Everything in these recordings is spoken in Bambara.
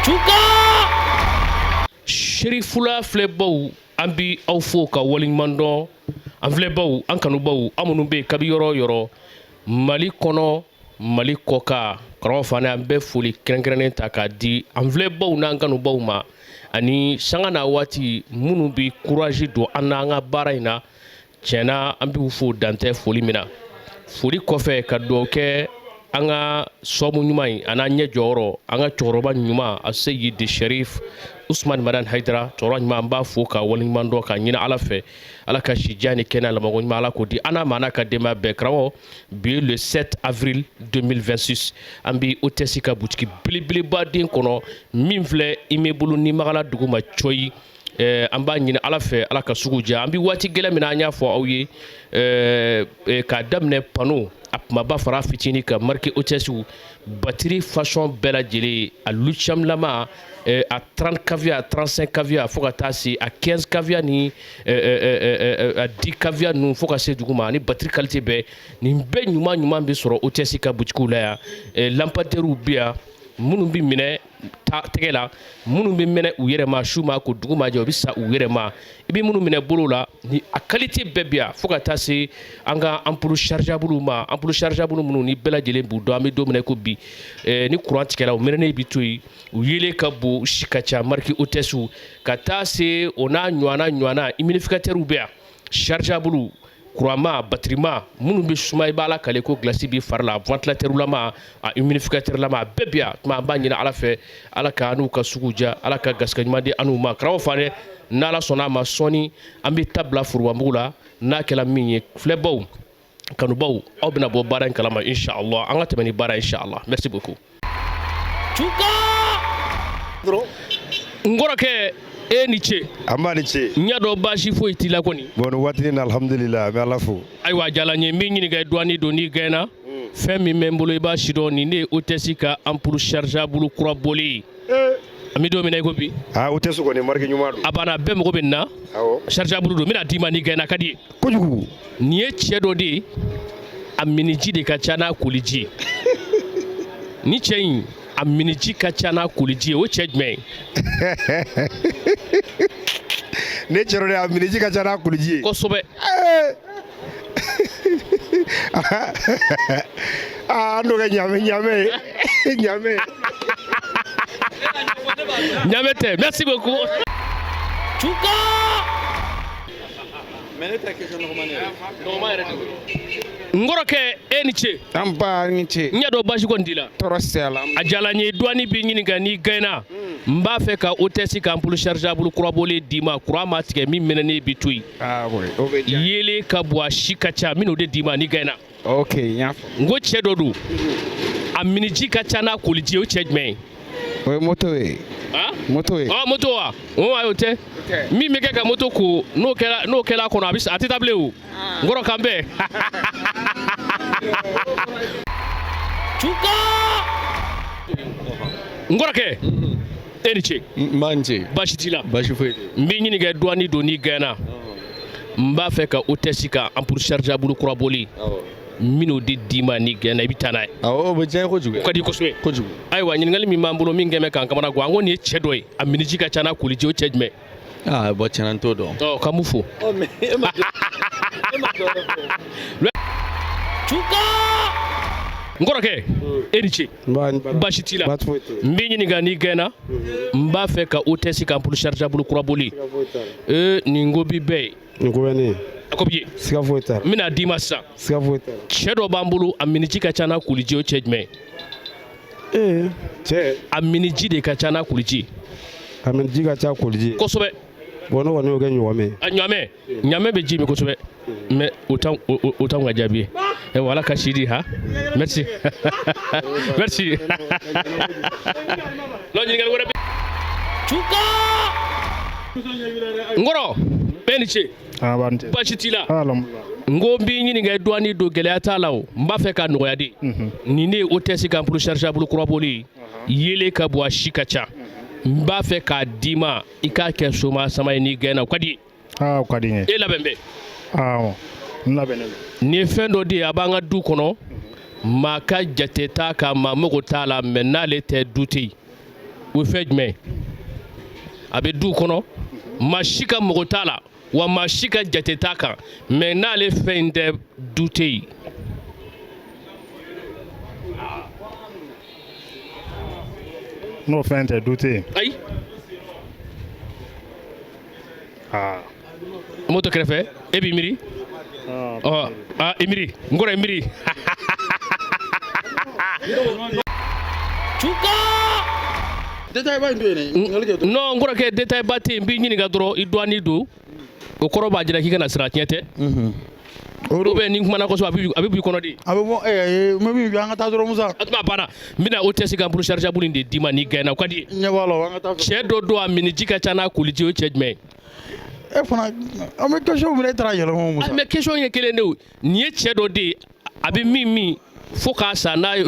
Cuka Serifula filɛbaw, an bi aw fo ka waleɲuman dɔn. An filɛbaw, an kanubaw, an minnu bɛ yen kabi yɔrɔ o yɔrɔ, Mali kɔnɔ, Mali kɔkan, karamɔgɔ Fane, an bɛ foli kɛrɛnkɛrɛnnen ta k'a di an filɛbaw n'an kanubaw ma, ani sanga n'a waati minnu bɛ courage don an n'an ka baara in na. Tiɲɛna, an b'u fo dantɛ foli min na. Foli kɔfɛ, ka dugawu kɛ an ka sababu ɲuman ye, an'an ɲɛ jɔyɔrɔ, an ka cɛkɔrɔba ɲuman, Aseyidi Sherif Usman Madani Hayidara, cɛkɔrɔba ɲuman, an b'a fo ka waleɲuman dɔn, ka ɲini Ala fɛ, Ala ka si jan ni kɛnɛya labanko ɲuman, Ala k'o di an n'a ma, n'a ka denbaya bɛɛ. Karamɔgɔ, bi le 7 avril 2026, an bɛ Hôtesse ka butigi belebeleba den kɔnɔ min filɛ immeuble ni magala dugu ma cɔyi. An b'a ɲini Ala fɛ, Ala ka sugu diya. An bɛ waati gɛlɛn min na, an y'a fɔ aw ye, k'a daminɛ panneau a kumaba fara fitinin kan, marque Hôtesse, batterie façon bɛɛ lajɛlen, a lithium lama, a 30 kVA, 35 kVA, fo ka taa se a 15 kVA ni a 10 kVA ninnu, fo ka se dugu ma, ani batterie qualité bɛɛ. Nin bɛɛ ɲuman ɲuman bɛ sɔrɔ Hôtesse ka butigiw la yan. Lampadaires bɛ yan, minnu bɛ minɛ tɛgɛ la, minnu bɛ mɛnɛ u yɛrɛ ma, su ma ko dugu ma jɛ, u bɛ sa u yɛrɛ ma, i bɛ minnu minɛ bolo la, ni a qualité bɛɛ bɛ yan, fo ka taa se an ka ampoule chargeable ma. Ampoule chargeable minnu ni bɛɛ lajɛlen b'u dɔn, an bɛ don min na i ko bi, ni courant tigɛra, u mɛnɛnen bɛ to yen, u yelen ka bon, si ka ca, marque Hôtesse, ka taa se o n'a ɲɔgɔnna ɲɔgɔnna. Humidificateur bɛ yan, chargeable, kuranma, batterie minnu bɛ suma, i b'a la kale ko glace b'i fari la, ventilateur lama, a humidificateur lama, a bɛɛ bɛ yan. Tuma an b'a ɲini Ala fɛ, Ala ka n'u ka sugu diya, Ala ka garisɛgɛ ɲuman di an n'u ma. Karamɔgɔ Fane, n'Ala sɔnna a ma, sɔɔni an bɛ ta bila forobamugu la, n'a kɛla min ye, filɛbaw, kanubaw, aw bɛna bɔ baara in kalama, inshallah. An ka tɛmɛ ni baara, inshallah. Merci beaucoup. Cuka, n kɔrɔkɛ, e ni ce. An b'a ni ce. N y'a dɔn baasi foyi t'i la kɔni. Bon, nin waati na, alhamdulillah, an bɛ Ala fo. Ayiwa, jala n ye min ɲininka, douane don, n'i gɛnna, fɛn min bɛ n bolo, i b'a sidɔn. Nin ne ye Hôtesse ka ampoule chargeable kura bɔlen ye. An bɛ don min na i ko bi. Aa, Hôtesse kɔni, marque ɲuman don. A banna, bɛɛ mago bɛ nin na. Chargeable don, n bɛna d'i ma n'i gɛnna, a ka di ye. Kojugu. Nin ye cɛ dɔ de ye, a miniji de ka ca n'a koliji ye. Ni cɛ in, a miniji ka ca n'a koliji ye, o cɛ jumɛn ye? Ne cɛ dɔ de, a miniji ka ca n'a koliji ye. Kosɛbɛ. Aa, an n'o kɛ ɲaamɛ ɲaamɛ ye, ɲaamɛ. Ɲaamɛ tɛ. Merci beaucoup. Cuka. Mais ne ta question nɔgɔman ye. Nɔgɔman yɛrɛ de. N kɔrɔkɛ, e ni ce. An ba ni ce. N y'a dɔn baasi kɔni t'i la. Tɔɔrɔ si t'a la. A diyara n ye. Douane b'i ɲininka, n'i gɛnna, n b'a fɛ ka Hôtesse ka ampoule chargeable kura bɔlen d'i ma, courant ma tigɛ, min mɛnɛnen bi to yen. Ah oui, o bɛ diya. Yeelen ka bon, a si ka ca, n bɛn'o de d'i ma n'i gɛnna. Ok, n y'a faamu. N ko cɛ dɔ don, a miniji ka ca n'a koliji ye, o cɛ jumɛn ye? O ye moto ye. Ah? Moto ye. Ah, moto wa? O ayi, o tɛ. Min bɛ kɛ ka moto ko, n'o kɛra a kɔnɔ, a bɛ a tɛ taa bilen o. N kɔrɔ, k'an bɛn. Cuka. N kɔrɔkɛ, e ni ce. N b'a ni ce. Baasi t'i la. Baasi foyi tɛ. N b'i ɲininka, douane don, n'i gɛnna, n b'a fɛ ka Hôtesse ka ampoule chargeable kura bɔlen, n bɛn'o de d'i ma n'i gɛnna, i bɛ taa n'a ye. Awɔ, o bɛ diya n ye kojugu. O ka di kosɛbɛ. Kojugu. Ayiwa, ɲininkali min b'an bolo, min kɛn bɛ k'an kamana gan, an ko nin ye cɛ dɔ ye, a miniji ka ca n'a koliji, o cɛ jumɛn? Aa bɔn, tiɲɛna, n t'o dɔn. Ɔ, k'an b'u fo. Mais e ma Cuka. N kɔrɔkɛ, e ni ce. N ba ni bara. Baasi t'i la. Baasi foyi tɛ. N b'i ɲininka, n'i gɛnna, n b'a fɛ ka Hôtesse ka ampoule chargeable kura bɔlen. Siga foyi t'a la. Ee, nin ko bi bɛɛ ye. Nin ko bɛ ne ye. A ko bi ye. Siga foyi t'a la. N bɛna d'i ma sisan. Siga foyi t'a la. Cɛ dɔ b'an bolo, a miniji ka ca n'a koliji ye, o cɛ jumɛn ye? Ee, cɛ. A miniji de ka ca n'a koliji ye. A miniji ka ca koliji ye. Kosɛbɛ. Bon, ne kɔni y'o kɛ ɲɔgɔmɛ ye. A ɲɔmɛ, ɲamɛ bɛ ji min kosɛbɛ, mais o t'anw o t'anw ka jaabi ye. Ayiwa, Ala ka si di ha. Merci, merci. Lɔ, ɲininkali wɛrɛ bɛ. Cuka. N kɔrɔ, bɛɛ ni ce. Ah, b'a ni ce. Baasi t'i la. Alhamdulillah. N ko n b'i ɲininka, douane don, gɛlɛya t'a la o, n b'a fɛ k'a nɔgɔya de. Nin ne ye Hôtesse ka ampoule chargeable kura bɔlen ye, yeelen ka bon, a si ka ca, n b'a fɛ k'a d'i ma, i k'a kɛ soma sama ye n'i gɛnna, o ka di ye? Ah, o ka di n ye. E labɛn bɛ? Ah, n labɛnnen don. Nin ye fɛn dɔ de ye, a b'an ka du kɔnɔ, maa ka jate t'a kan, maa mago t'a la, mais n'ale tɛ, du tɛ yen. O ye fɛn jumɛn ye? A bɛ du kɔnɔ, maa si ka mɔgɔ t'a la, wa maa si ka jate t'a kan, mais n'ale fɛn in tɛ, du tɛ yen. N'o fɛn tɛ, du tɛ yen. Ayi. Aa. Moto kɛrɛfɛ, e b'i miiri. Ɔ aa, i miiri n kɔrɔ, i miiri. Cuka. Détail ba in to yen dɛ, ɲininkali kɛ dɔrɔn. Non, n kɔrɔkɛ, détail ba tɛ yen. N b'i ɲininka dɔrɔn, i dɔɔnin don. O kɔrɔ b'a jira k'i kana siran, tiɲɛ tɛ? Ou bien ni n kumana kosɛbɛ, a bɛ b'i kɔnɔ de. A bɛ bɔ n bɛ min f'i ye, an ka taa dɔrɔn Musa. A tuma banna, n bɛna hôtesse ka ampoule chargeable in de d'i ma n'i gagné, o ka di ye? N ɲɛ b'a la o, an ka taa fɛ. Cɛ dɔ don, a miniji ka ca n'a koliji ye, o ye cɛ jumɛn ye? E fana, an bɛ question minɛ, e taara yɛlɛma o Musa. Mais question ye kelen de o. Nin ye cɛ dɔ de ye, a bɛ min min fo k'a sa, n'a ye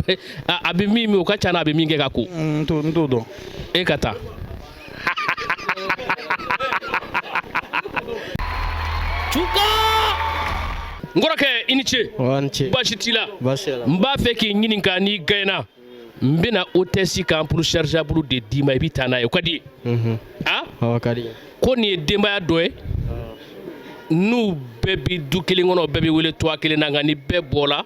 a bɛ min min, o ka ca n'a bɛ min kɛ ka ko. N t'o dɔn. E ka taa. Cuka. N kɔrɔkɛ, i ni ce. Wa ni ce. Baasi t'i la? Baasi t'a la. N b'a fɛ k'i ɲininka, n'i gagné, n bɛna hôtesse ka ampoule chargeable de d'i ma, i bɛ taa n'a ye, o ka di ye? A? Awɔ, ka di. Ko nin ye denbaya dɔ ye, n'u bɛɛ bi du kelen kɔnɔ, bɛɛ bɛ wele tɔgɔ kelen na, nka ni bɛɛ bɔra,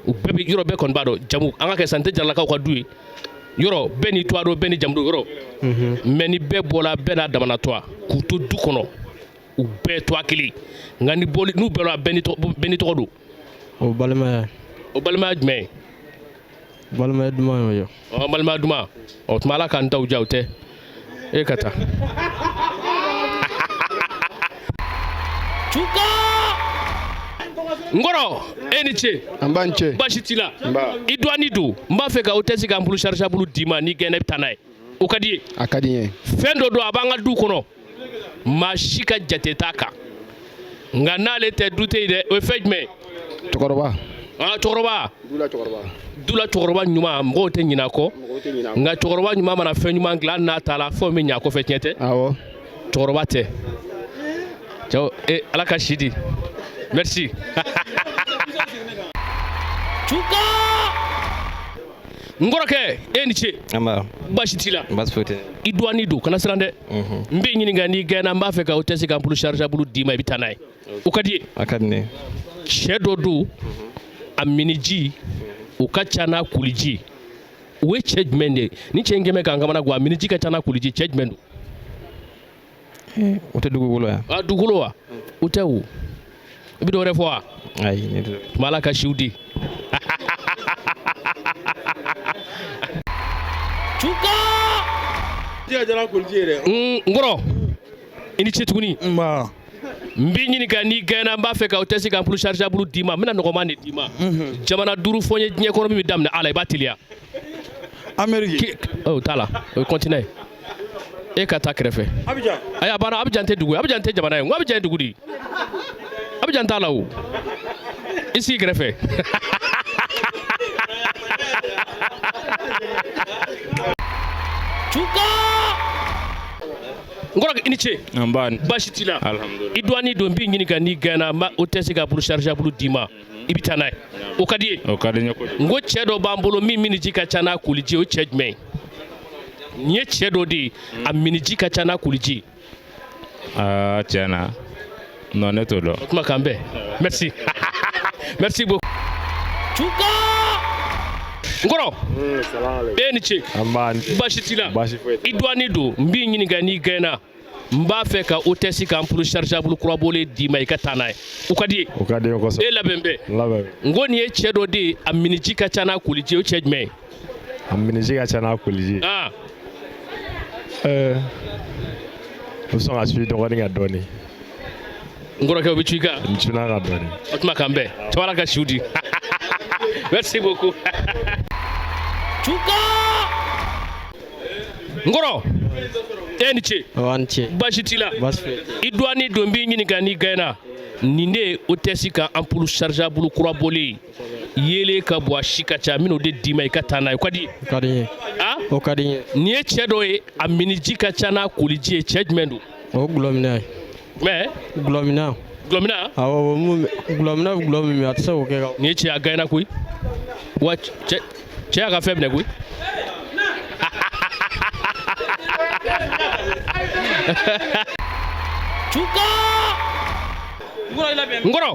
u bɛɛ bɛ yɔrɔ bɛɛ kɔni b'a dɔn jamu. An ka kɛ san tɛ Jaralakaw ka du ye, yɔrɔ bɛɛ ni tɔgɔ dɔn, bɛɛ ni jamu dɔn yɔrɔ. Mais ni bɛɛ bɔra, bɛɛ n'a damana tɔgɔ, k'u to du kɔnɔ, u bɛɛ tɔgɔ kelen, nka ni bɔli n'u bɛɛ la, bɛɛ ni tɔgɔ don. O balimaya. O balimaya jumɛn ye? Balimaya duman ye. Ɔ, balimaya duman. Ɔ tuma, Ala k'an taw diya, o tɛ e ka taa. Cuka. N kɔrɔ, e ni ce. An b'an ce. Baasi t'i la? Nba. I dɔɔnin don, n b'a fɛ ka hôtesse ka ampoule chargeable d'i ma, n'i gagné, i bɛ taa n'a ye, o ka di ye? A ka di n ye. Fɛn dɔ don, a b'an ka du kɔnɔ, maa si ka jate t'a kan, nka n'ale tɛ, du tɛ yen dɛ. O ye fɛn jumɛn ye? Cɛkɔrɔba. Ah, cɛkɔrɔba. Du la cɛkɔrɔba. Du la cɛkɔrɔba ɲuman, mɔgɔw tɛ ɲinɛ a kɔ. Mɔgɔw tɛ ɲinɛ a kɔ. Nka cɛkɔrɔba ɲuman mana fɛn ɲuman dilan, hali n'a taara, fɛn bɛ ɲɛ a kɔfɛ, tiɲɛ tɛ? Awɔ. Cɛkɔrɔba tɛ. Cɛw, e Ala ka si di. Merci. Cuka. N kɔrɔkɛ, e ni ce. Nba. Baasi t'i la? Baasi foyi tɛ. I dɔɔnin don, kana siran dɛ. N b'i ɲininka, n'i gagné, n b'a fɛ ka hôtesse ka ampoule chargeable d'i ma, i bɛ taa n'a ye, o ka di ye? A ka di ne ye. Cɛ dɔ don, a miniji o ka ca n'a koliji, o ye cɛ jumɛn de ye? Ni cɛ in kɛmɛ k'an kamana gan, a miniji ka ca n'a koliji, cɛ jumɛn don? O tɛ dugukolo ya? A, dugukolo wa? O tɛ o. I bɛ dɔ wɛrɛ fɔ wa? Ayi, ne tɛ. Tuma, Ala ka siw di. Cuka. Ji ka ca n'a koliji ye dɛ. N kɔrɔ, i ni ce tuguni. Nba. N b'i ɲininka, n'i gagné, n b'a fɛ ka hôtesse ka ampoule chargeable d'i ma, n bɛna nɔgɔman de d'i ma. Jamana 5 fɔ n ye diɲɛ kɔnɔ min bɛ daminɛ A la, i b'a teliya. Amérique. O t'a la, o ye continent ye. E ka taa kɛrɛfɛ. Abidjan. Ayi, a banna. Abidjan tɛ dugu ye, Abidjan tɛ jamana ye. N ko Abidjan ye dugu de ye. Abidjan t'a la o. I sigi kɛrɛfɛ. Cuka. N kɔrɔ, i ni ce. Nba. Baasi t'i la? Alhamdulilah. I dɔɔnin don, n b'i ɲininka, n'i gagné, n b'a hôtesse ka ampoule chargeable d'i ma, i bɛ taa n'a ye, o ka di ye? O ka di n ye kojugu. N ko cɛ dɔ b'an bolo min miniji ka ca n'a koliji ye, o cɛ jumɛn ye? Nin ye cɛ dɔ de ye, a miniji ka ca n'a koliji ye. Aa, tiɲɛ na, non, ne t'o dɔn. O tuma, k'an bɛn. Merci, merci beaucoup. Cuka. N kɔrɔ, e ni ce. An b'a. Baasi t'i la? Baasi foyi tɛ. I dɔɔnin don, n b'i ɲininka, n'i gagné, n b'a fɛ ka hôtesse ka ampoule chargeable kura bɔlen d'i ma, i ka taa n'a ye, o ka di ye? O ka di n ye kosɛbɛ. E labɛn bɛɛ? N labɛn. N ko nin ye cɛ dɔ de ye, a miniji ka ca n'a koliji ye, o cɛ jumɛn ye? A miniji ka ca n'a koliji ye. Ah. Ɛɛ, o bɛ sɔn ka suit dɔgɔnin kan dɔɔnin. N kɔrɔkɛ, o bɛ cu i kan. N cunna kan dɔɔnin. O tuma, k'an bɛn. Cɛba ka siw di. Merci beaucoup. Cuka. N kɔrɔ, e ni ce. Wa ni ce. Baasi t'i la? Baasi foyi tɛ. I dɔɔnin don, n b'i ɲininka, n'i gagné, nin de ye hôtesse ka ampoule chargeable kura bɔlen ye, yeelen ka bon, a si ka ca, n bɛn'o de d'i ma, i ka taa n'a ye, o ka di ye? O ka di n ye. Ah? O ka di n ye. Nin ye cɛ dɔ ye, a miniji ka ca n'a koliji ye, cɛ jumɛn don? O ye gulɔminɛ ye. Mais Gulɔminɛ. Gulɔminɛ? Awɔ, o mun gulɔminɛ bɛ gulɔ min min, a tɛ se k'o kɛ ka. Nin ye cɛ, a gagné koyi. Wa cɛ y'a ka fɛn minɛ koyi. Cuka n kɔrɔ,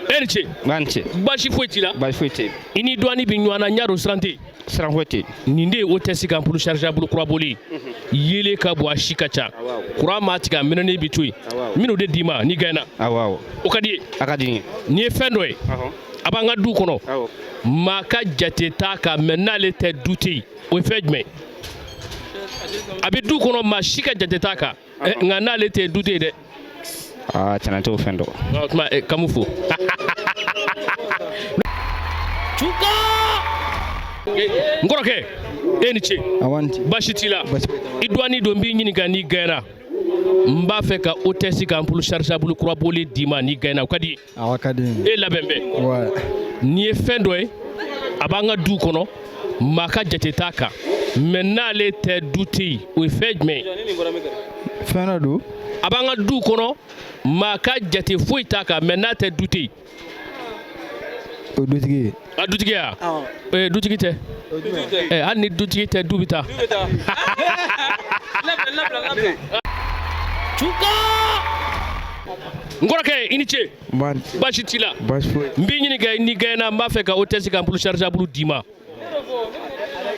e ni ce. N ce. Baasi foyi t'i la? Baasi foyi tɛ yen. I ni dɔɔni bɛ ɲɔgɔn na, n y'a dɔn siran tɛ yen. Siran foyi tɛ yen. Nin de ye hôtesse ka ampoule chargeable kura bɔlen ye. Yeelen ka bon, a si ka ca, kuran maa tigɛ, a mɛnɛnen bɛ to yen. N bɛn'o de d'i ma n'i gagné. Awɔ. O ka di ye? A ka di n ye. Nin ye fɛn dɔ ye, a b'an ka du kɔnɔ, maa ka jate t'a kan, mais n'ale tɛ, du tɛ yen. O ye fɛn jumɛn? A bɛ du kɔnɔ, maa si ka jate t'a kan, nka n'ale tɛ yen, du tɛ yen dɛ. Aa, tiɲɛna, n t'o fɛn dɔn. O tuma kamu fo. Cuka n kɔrɔkɛ, e ni ce. Baasi t'i la? I dɔɔni don, n b'i ɲininka n'i gagné. N b'a fɛ ka hôtesse ka ampoule chargeable kura bɔlen d'i ma n'i gagné. O ka di ye? Awɔ, ka di n ye. E labɛn bɛ? Ouais. Nin ye fɛn dɔ ye, a b'an ka du kɔnɔ, maa ka jate t'a kan, mais n'ale tɛ, du tɛ yen. O ye fɛn jumɛn ye? Fɛn dɔ don. A b'an ka du kɔnɔ, maa ka jate foyi t'a kan, mais n'a tɛ, du tɛ yen. O ye dutigi ye. A dutigi ya? Ee, dutigi tɛ. Ɛ, hali ni dutigi tɛ, du bɛ taa. Cuka n kɔrɔkɛ, i ni ce. Baasi t'i la? Baasi foyi. N b'i ɲininka n'i gagné, n b'a fɛ ka hôtesse ka ampoule chargeable d'i ma,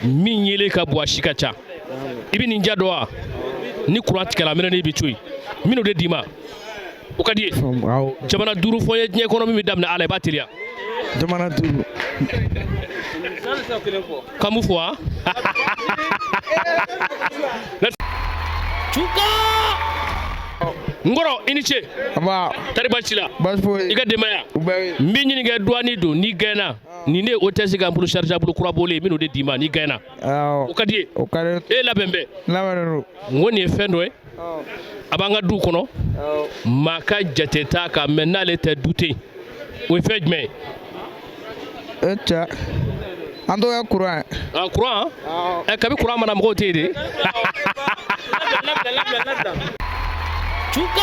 min yeelen ka bon, a si ka ca. I bɛ nin ja dɔn wa? Ni kuran tigɛra, a mɛnɛnen bɛ to yen. N bɛn'o de d'i ma. O ka di ye? Jamana 5 fɔ n ye diɲɛ kɔnɔ min bɛ daminɛ a la, i b'a teliya. Jamana 5. Kan b'u fɔ wa? Cuka n kɔrɔ, i ni ce. Tari baasi t'i la? Baasi foyi. I ka denbaya? U bɛɛ ye. N b'i ɲininka, douane don, n'i gagné, nin de ye hôtesse ka ampoule chargeable kura bɔlen ye, n bɛn'o de d'i ma n'i gagné. Awɔ. O ka di ye? O ka di. E labɛn bɛ? N labɛnnen don. N ko nin ye fɛn dɔ ye, a b'an ka du kɔnɔ, maa ka jate t'a kan, mais n'ale tɛ, du tɛ yen. O ye fɛn jumɛn ye? E cɛ, an t'o kɛ kuran ye. Ah, kuran? Ɛ, kabi kuran mana, mɔgɔw tɛ yen de. Cuka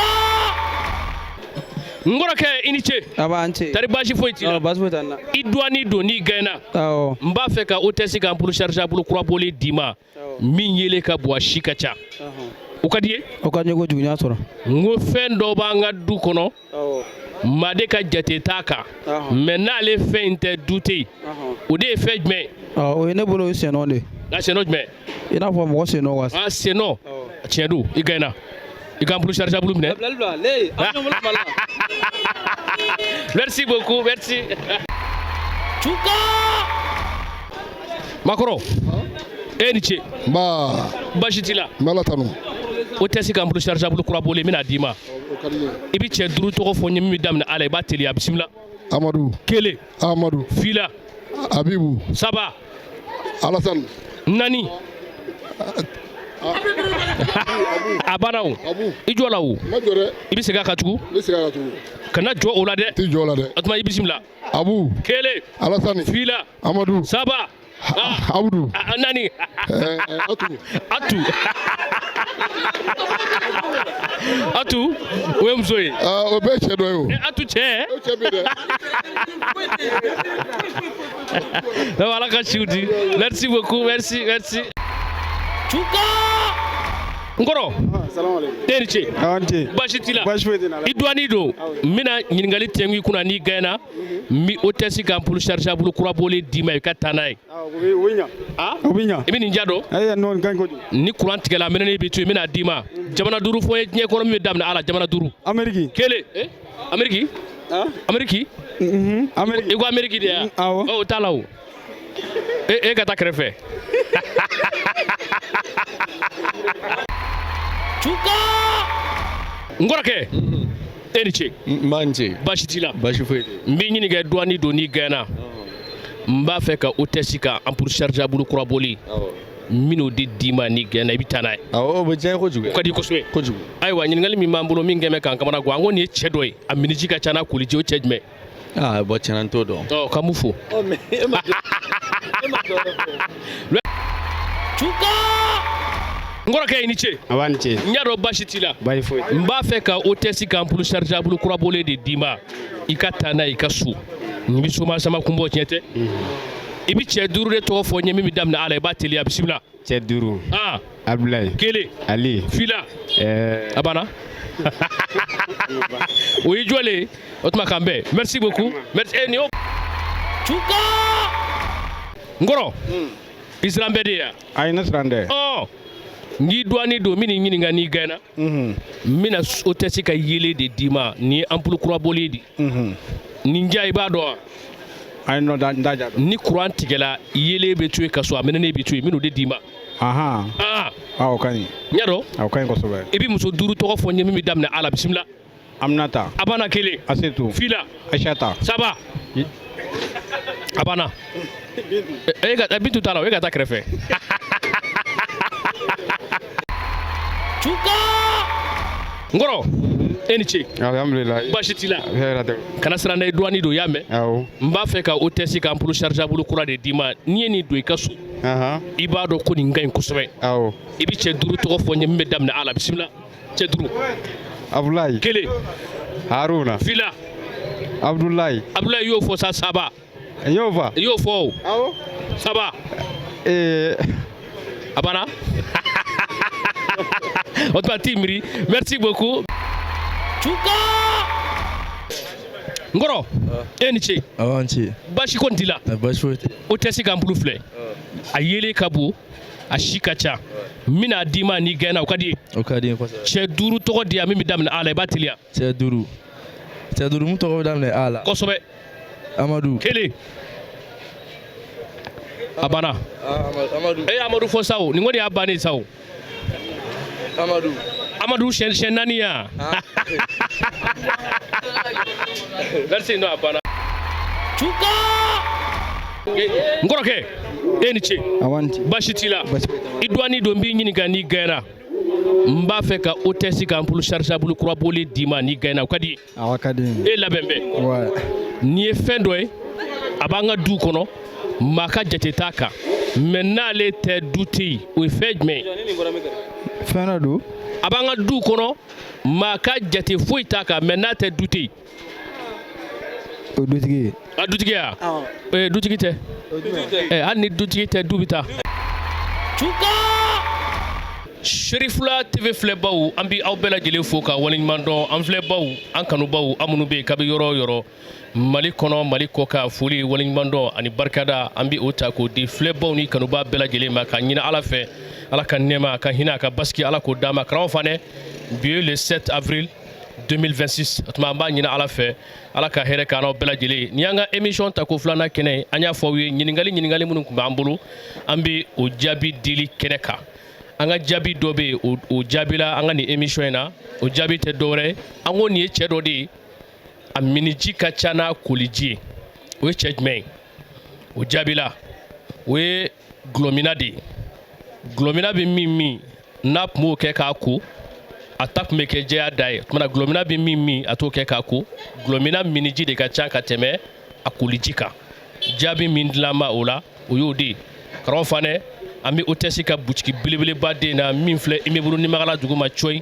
n kɔrɔkɛ, i ni ce. A b'an ce. Tari baasi foyi t'i la? Baasi foyi t'an na. I douane don, n'i gagné, Awɔ. n b'a fɛ ka hôtesse ka ampoule chargeable kura bɔlen d'i ma, min yeelen ka bon, a si ka ca. O ka di ye? O ka di n ye kojugu, n y'a sɔrɔ. N ko fɛn dɔ b'an ka du kɔnɔ, maa de ka jate t'a kan, mais n'ale fɛn in tɛ, du tɛ yen. O de ye fɛn jumɛn ye? O ye ne bolo, o ye sennɔ de ye. Nka sennɔ jumɛn? I n'a fɔ mɔgɔ sennɔ wa. Ah, sennɔ. Tiɲɛ don, i gagné. I ka ampoule chargeable minɛ. Merci beaucoup, merci. Cuka makɔrɔ, e ni ce. Nba. Baasi t'i la? N bɛ Ala tanu. Hôtesse ka ampoule chargeable kura bɔlen, n bɛna d'i ma. I bɛ cɛ 5 tɔgɔ fɔ n ye min bɛ daminɛ a la, i b'a teliya. Bisimila. Amadu. 1. Amadu. 2. Abibu. 3. Alasani. 4. A banna o. I jɔ la o. N ma jɔ dɛ. I bɛ segin a kan tugun. N bɛ segin a kan tugun. Kana jɔ o la dɛ. N tɛ jɔ o la dɛ. O tuma i bisimila. Abu. 1. Alasani. 2. Amadu. 3. Abudu. 4. Atu. Atu. Atu, o ye muso ye. O bɛɛ ye cɛ dɔ ye o. Atu cɛ. O cɛ bɛ dɛ. Donc Ala ka siw di. Merci beaucoup, merci, merci. Cuka n kɔrɔ. E ni ce. An ce. Baasi t'i la? Baasi foyi tɛ n na. I douane don, n bɛna ɲininkali tɛnku i kunna n'i gagné, n bɛ hôtesse ka ampoule chargeable kura bɔlen d'i ma, i ka taa n'a ye. O bɛ ɲa. O bɛ ɲa. I bɛ nin ja dɔn? Ayi, non, nin ka ɲi kojugu. Ni kuran tigɛla, a mɛnɛnen bɛ to yen, n bɛna d'i ma. Jamana 5 fɔ n ye diɲɛ kɔnɔ min bɛ daminɛ a la, jamana 5. Amérique. 1. Amérique? Amérique? Amérique. I ko Amérique de ya? Awɔ. O t'a la o. E ka taa kɛrɛfɛ. Cuka n kɔrɔkɛ, e ni ce. N b'a ni ce. Baasi t'i la? Baasi foyi tɛ. N b'i ɲininka, douane don, n'i gagné, n b'a fɛ ka hôtesse ka ampoule chargeable kura bɔlen, n bɛn'o de d'i ma n'i gagné, i bɛ taa n'a ye. Awɔ, o bɛ diya n ye kojugu. O ka di kosɛbɛ. Kojugu. Ayiwa, ɲininkali min b'an bolo, min kɛn bɛ k'an kamana gan, an ko nin ye cɛ dɔ ye, a miniji ka ca n'a koliji, o cɛ jumɛn? Aa, bɔn, tiɲɛna, n t'o dɔn. Ɔ, k'an b'u fo. Cuka n kɔrɔkɛ, i ni ce. A b'a ni ce. N y'a dɔn baasi t'i la. Baasi foyi tɛ. N b'a fɛ ka hôtesse ka ampoule chargeable kura bɔlen de d'i ma, i ka taa n'a ye i ka so. Nin bɛ soma sama kun bɔ, tiɲɛ tɛ? I bɛ cɛ 5 de tɔgɔ fɔ n ye min bɛ daminɛ A la, i b'a teliya. Bisimila. Cɛ 5. Ah. Abdoulaye. 1. Ali. 2. A banna. O y'i jɔlen ye. O tuma k'an bɛn. Merci beaucoup. Merci. Eh, nin y'o. Cuka. N kɔrɔ. I siran bɛɛ de ye wa? Ayi, ne siran tɛ. Ɔ. N k'i dɔɔnin don, n bɛn'i ɲininka n'i gɛnna. N bɛna hôtesse ka yelen de d'i ma. Nin ye ampoule kura bɔlen de. Nin ja i b'a dɔn wa? Ayi, non, n t'a ja dɔn. Ni courant tigɛla, yelen bɛ to yen ka so, a mɛnɛnen bɛ to yen, n bɛn'o de d'i ma. Ahan. Ah. Ah, o ka ɲi. N y'a dɔn. O ka ɲi kosɛbɛ. I bɛ muso 5 tɔgɔ fɔ n ye min bɛ daminɛ A la. Bisimila. Aminata. A banna. 1. Asetu. 2. Aïchata. 3. A banna. E ka Bintu t'a la, e ka taa kɛrɛfɛ. Cuka. N kɔrɔ, e ni ce. Alhamdulilayi. Baasi t'i la. Hɛrɛ tɛ. Kana siran dɛ, i dɔɔnin don, i y'a mɛn. Awɔ. N b'a fɛ ka hôtesse ka ampoule chargeable kura de d'i ma. N'i ye nin don i ka so, i b'a dɔn ko nin ka ɲi kosɛbɛ. Awɔ. I bɛ cɛ 5 tɔgɔ fɔ n ye min bɛ daminɛ A la. Bisimila. Cɛ 5. Abdoulaye. 1. Haruna. 2. Abdoulaye. Abdoulaye y'o fɔ sa. 3. N y'o fɔ. I y'o fɔ o. Awɔ. 3. A banna. O tuma t'i miiri. Merci beaucoup. Cuka. N kɔrɔ, e ni ce. Awɔ, n ce. Baasi kɔni t'i la? Baasi foyi tɛ. Hôtesse ka ampoule filɛ. A yelen ka bon, a si ka ca. N bɛna d'i ma n'i gɛnna, o ka di ye? O ka di n ye kosɛbɛ. Cɛ 5 tɔgɔ di yan min bɛ daminɛ A la, i b'a teliya. Cɛ 5. Cɛ 5 mun tɔgɔ bɛ daminɛ A la? Kosɛbɛ. Amadu. 1. A banna. Amadu. E ye Amadu fɔ sa o, nin kɔni y'a bannen sa o. Amadu. Amadu siɲɛ 4 ya. Merci, non, a banna. Cuka. N kɔrɔkɛ, e ni ce. Baasi t'i la? I dɔɔnin don, n b'i ɲininka n'i gɛnna. N b'a fɛ ka hôtesse ka ampoule chargeable kura bɔlen d'i ma n'i gɛnna, o ka di ye? Awɔ, ka di n ye. E labɛn bɛ? Ouais. Nin ye fɛn dɔ ye, a b'an ka du kɔnɔ, maa ka jate t'a kan, mais n'ale tɛ, du tɛ yen. O ye fɛn jumɛn ye? Fɛn dɔ don. A b'an ka du kɔnɔ, maa ka jate foyi t'a kan, mais n'a tɛ, du tɛ yen. O dutigi ye. A dutigi ya? Ee, dutigi tɛ. Ɛ, hali ni dutigi tɛ, du bɛ taa. Cuka. Serifula TV filɛbaw, an bɛ aw bɛɛ lajɛlen fo ka waleɲuman dɔn. An filɛbaw, an kanubaw, an minnu bɛ yen kabi yɔrɔ o yɔrɔ, Mali kɔnɔ, Mali kɔ kan, foli, waleɲuman dɔn ani barikada, an bɛ o ta k'o di filɛbaw ni kanuba bɛɛ lajɛlen ma, ka ɲini Ala fɛ, Ala ka nɛɛma, ka hinɛ, ka basigi, Ala k'o d'an ma. Karamɔgɔ Fanɛ, bi ye le 7 avril 2026. O tuma an b'a ɲini Ala fɛ, Ala ka hɛrɛ k'an n'aw bɛɛ lajɛlen. Ni y'an ka émission ta ko filanan kɛnɛ ye, an y'a fɔ aw ye, ɲininkali minnu tun b'an bolo, an bɛ o jaabi dili kɛnɛ kan. An ka jaabi dɔ bɛ yen, o jaabila an ka nin émission in na. O jaabi tɛ dɔwɛrɛ ye, an ko nin ye cɛ dɔ de ye, a miniji ka ca n'a koliji ye. O ye cɛ jumɛn ye? O jaabila, o ye gulɔmina de ye. Gulɔmina bɛ min n'a tun b'o kɛ k'a ko, a ta tun bɛ kɛ jɛya da ye. O tuma na gulɔmina bɛ min a t'o kɛ k'a ko. Gulɔmina miniji de ka ca ka tɛmɛ a koliji kan. Jaabi min dilan ma o la, o y'o de ye. Karamɔgɔ Fanɛ, an bɛ hôtesse ka butigi belebeleba den na min filɛ immeuble Nimagala duguma cɔyi.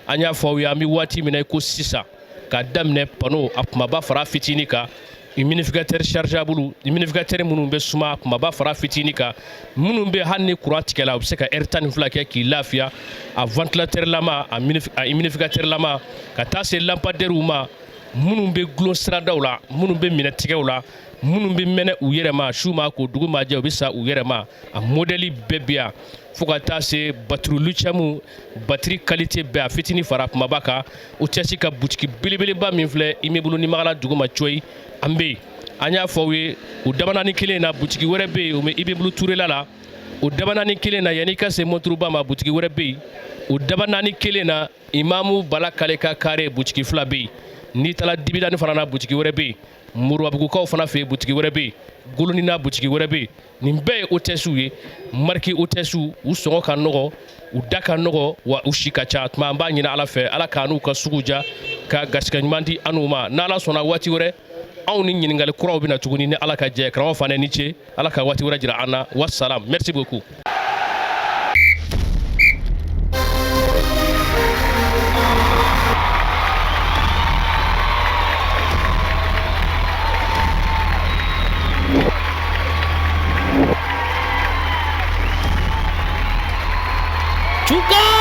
An y'a fɔ aw ye, an bɛ waati min na i ko sisan, k'a daminɛ panneau a kumaba fara fitinin kan, humidificateur chargeable, humidificateur minnu bɛ suma kumaba fara fitinin kan, minnu bɛ hali ni courant tigɛla, u bɛ se ka heure 12 kɛ k'i lafiya, a ventilateur lama, a humidificateur lama, ka taa se lampadaires ma, minnu bɛ gulon siradaw la, minnu bɛ minɛ tigɛw la, minnu bɛ mɛnɛ u yɛrɛ ma, su ma ko dugu ma jɛ, u bɛ sa u yɛrɛ ma, a modèle bɛɛ bɛ yan, fo ka taa se batterie lithium, batterie qualité bɛɛ, a fitinin fara kumaba kan. Hôtesse ka butigi belebeleba min filɛ immeuble Nimagala duguma cɔyi, an bɛ yen. An y'a fɔ aw ye, o dabanani kelen na, butigi wɛrɛ bɛ yen, o bɛ immeuble Turela la. O dabanani kelen na, yanni i ka se Monturuba ma, butigi wɛrɛ bɛ yen. O dabanani kelen na, Imamu Bala Kale ka kare, butigi 2 bɛ yen. N'i taara Dibidani fana na, butigi wɛrɛ bɛ yen. Moribabugukaw fana fɛ yen, butigi wɛrɛ bɛ yen. Golonina, butigi wɛrɛ bɛ yen. Nin bɛɛ ye hôtesse ye, marque hôtesse. U sɔngɔ ka nɔgɔ, u da ka nɔgɔ, wa u si ka ca. Tuma an b'a ɲini Ala fɛ, Ala k'a n'u ka sugu ja, ka garisɛgɛ ɲuman di an n'u ma. N'Ala sɔnna, waati wɛrɛ anw ni ɲininkali kuraw bɛ na tuguni ni Ala ka jɛ. Karamɔgɔ Fanɛ, ni ce. Ala ka waati wɛrɛ jira an na. Wassalam, merci beaucoup. Cuka.